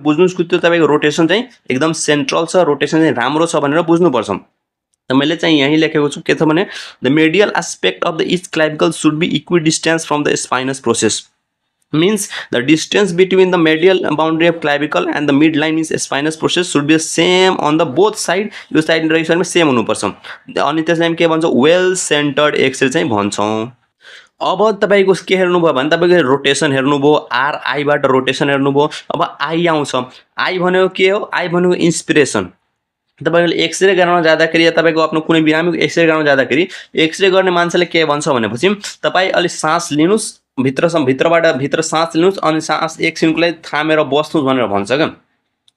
बुझ्नुस् कि त्यो तपाईको रोटेसन चाहिँ एकदम सेन्ट्रल छ, रोटेसन चाहिँ राम्रो छ भनेर बुझ्नुपर्छ। त मैले चाहिँ यही लेखेको छु के छ भने the medial aspect of the each clavicle should be equidistance from the spinous process means the distance between the medial boundary of clavicle and the midline means spinous process should be the same on the both side, यो side र यो साइडमा same हुनुपर्छ। अनि त्यसलाई हामी के भन्छ वेल सेन्टर्ड एक्सरे चाहिँ भन्छौँ। अब तपाईको के हेर्नुभयो भने तपाईको रोटेसन हेर्नुभयो, आर आईबाट रोटेसन हेर्नुभयो। अब आई आउँछ, आई भनेको के हो? आई भनेको इन्स्पिरेसन। तपाईले एक्सरे गर्न जाँदाखेरि तपाईको आफ्नो कुनै बिरामीको एक्सरे गर्न जाँदाखेरि एक्सरे गर्ने मान्छेले के भन्छ भनेपछि तपाई अलि सास लिनुस्, भित्रबाट भित्र सास लिनुस् अनि सास एकछिनको लागि थामेर बस्नुस् भनेर भन्छ क्या।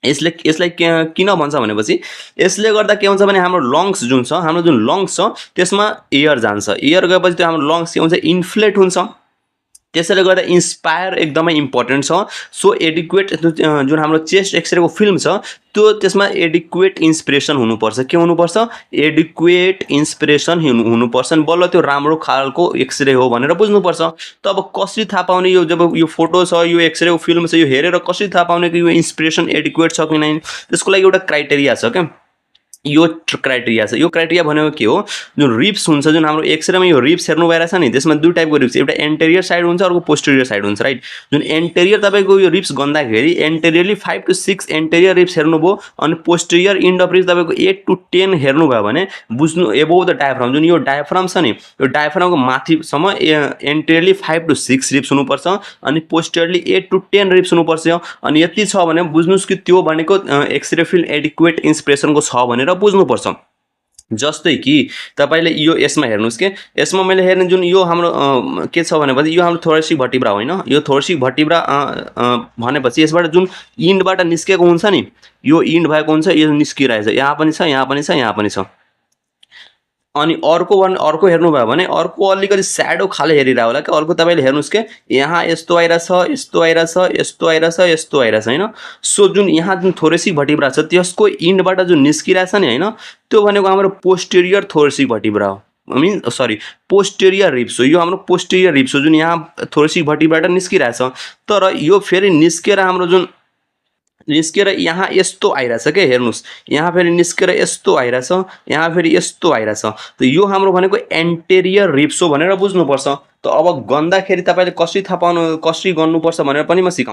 यसलाई किन भन्छ भनेपछि यसले गर्दा के हुन्छ भने हाम्रो लङ्स जुन छ, हाम्रो जुन लङ्स छ त्यसमा एयर जान्छ। एयर गएपछि त्यो हाम्रो लङ्स के हुन्छ? इन्फ्लेट हुन्छ। त्यसैले गर्दा इन्स्पायर एकदमै इम्पोर्टेन्ट छ। सो एडिक्वेट जुन हाम्रो चेस्ट एक्सरेको फिल्म छ त्यो त्यसमा एडिक्वेट इन्स्पिरेसन हुनुपर्छ। के हुनुपर्छ? एडिक्वेट इन्स्पिरेसन हुनुपर्छ। बल्ल त्यो राम्रो खालको एक्सरे हो भनेर बुझ्नुपर्छ। त अब कसरी थाहा पाउने? यो जब यो फोटो छ, यो एक्सरेको फिल्म छ, यो हेरेर कसरी थाहा पाउने कि यो इन्स्पिरेसन एडिक्वेट छ कि नै? त्यसको लागि एउटा क्राइटेरिया छ क्या। यो क्राइटेरिया छ। यो क्राइटेरिया भनेको के हो? जुन रिब्स हुन्छ, जुन हाम्रो एक्सरेमा यो रिब्स हेर्नु भइरहेछ नि, त्यसमा दुई टाइपको रिब्स, एउटा एन्टेरियर साइड हुन्छ, अर्को पोस्टेरियर साइड हुन्छ, राइट? जुन एन्टेरियर तपाईको यो रिब्स गन्दाखेरि एन्टेरियरली 5 to 6 एन्टेरियर रिब्स हेर्नुभयो अनि पोस्टेरियर इन्ड अफ रिब्स तपाईको 8 to 10 हेर्नुभयो भने बुझ्नु एबोभ द डायफ्राम। जुन यो डायफ्राम छ नि, यो डायफ्रामको माथिसम्म एन्टेरियरली 5 to 6 रिब्स हुनुपर्छ अनि पोस्टेरियरली 8 to 10 रिब्स हुनुपर्छ। अनि यति छ भने बुझ्नुस् कि त्यो भनेको एक्सरे फिल्म एडिक्वेट इन्स्पिरेसनको छ भनेर बुझ्नुपर्छ। जस्तै कि तपाईले यो यसमा हेर्नुस् के, यसमा मैले हेर्ने जुन यो हाम्रो के छ भनेपछि यो हाम्रो थोरेसिक भर्टिब्रा होइन। यो थोरेसिक भर्टिब्रा भनेपछि यसबाट जुन इन्डबाट निस्केको हुन्छ नि, यो इन्ड भएको हुन्छ, यो निस्किरहेछ, यहाँ पनि छ, यहाँ पनि छ, यहाँ पनि छ। अनि अर्को हेर्नुभयो भने अर्को अलिकति स्याडो खाले हेरिरह होला के। अर्को तपाईले हेर्नुस् के, यहाँ यस्तो आइरहेछ, यस्तो आइरहेछ, यस्तो आइरहेछ, यस्तो आइरहेछ हैन। सो जुन यहाँ जुन थोरेसिक भर्टिब्रा छ त्यसको इन्डबाट जुन निस्किरहेछ नि हैन, त्यो भनेको हाम्रो पोस्टेरियर थोरेसिक भर्टिब्रा हो। पोस्टेरियर रिब्स हो। यो हाम्रो पोस्टेरियर रिब्स हो जुन यहाँ थोरेसिक भर्टिब्राबाट निस्किरहेछ। तर यो फेरि निस्केर हाम्रो जुन निस्केर यहाँ यस्तो आइरहेछ के, हेर्नुस् यहाँ फेरि निस्केर यस्तो आइरहेछ, यहाँ फेरि यस्तो आइरहेछ। त यो हाम्रो भनेको एन्टेरियर रिब्स हो भनेर बुझ्नुपर्छ। त अब गन्दाखेरि तपाईले कसरी थाहा पाउनु, कसरी गर्नुपर्छ भनेर पनि म सिकाउँछु।